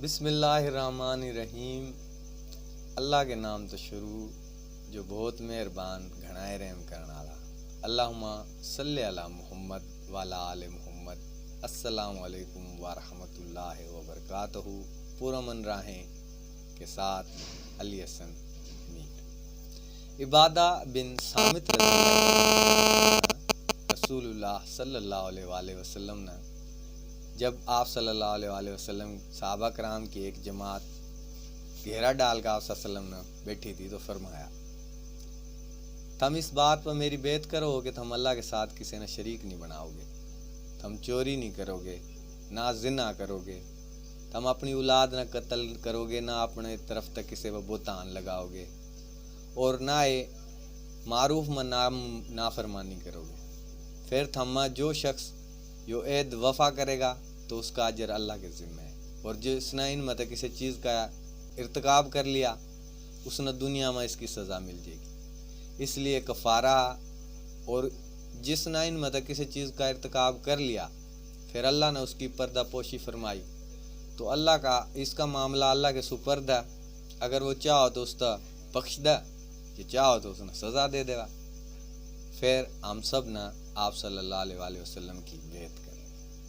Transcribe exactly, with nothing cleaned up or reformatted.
बिस्मिल्लाहिर्रहमानिर्रहीम। अल्लाह के नाम तो शुरू, जो बहुत मेहरबान, घणाए रहम करण वाला। अल्लाहुम्मा सल्ले अला मुहम्मद वाला आले मुहम्मद। अस्सलाम वालेकुम व रहमतुल्लाहि व बरकातहू। पूरा मन राहें के साथ अली हसन मीर। इबादा बिन सामित रसूलुल्लाह सल्लल्लाहु अलैहि वसल्लम ने, जब आप सल्लल्लाहु अलैहि वसल्लम सहाबा कराम की एक जमात घेरा डाल कर आप सल्लल्लाहु अलैहि वसल्लम ने बैठी थी, तो फरमाया, थम इस बात पर मेरी बैत करो कि थम अल्लाह के साथ किसी ने शरीक नहीं बनाओगे, थम चोरी नहीं करोगे, ना जिना करोगे, थम अपनी औलाद ना कत्ल करोगे, ना अपने तरफ तक किसी पर बोहतान लगाओगे, और ना ए मारूफ में ना, नाफरमानी करोगे। फिर थम में जो शख्स यो ऐद वफा करेगा, तो उसका अजर अल्लाह के जिम्मे है, और जिसने इन में तक किसी चीज़ का इर्तकाब कर लिया, उसने दुनिया में इसकी सज़ा मिल जाएगी। इसलिए कफारा, और जिसने इन में तक किसी चीज़ का इर्तकाब कर लिया, फिर अल्लाह ने उसकी पर्दापोशी फरमाई, तो अल्लाह का, इसका मामला अल्लाह के सुपर्द है। अगर वो चाहो तो उसका बख्श दे, ये चाहो तो उसने सज़ा दे देगा। फिर हम सब ने आप सल्लल्लाहु अलैहि वसल्लम की बैत कर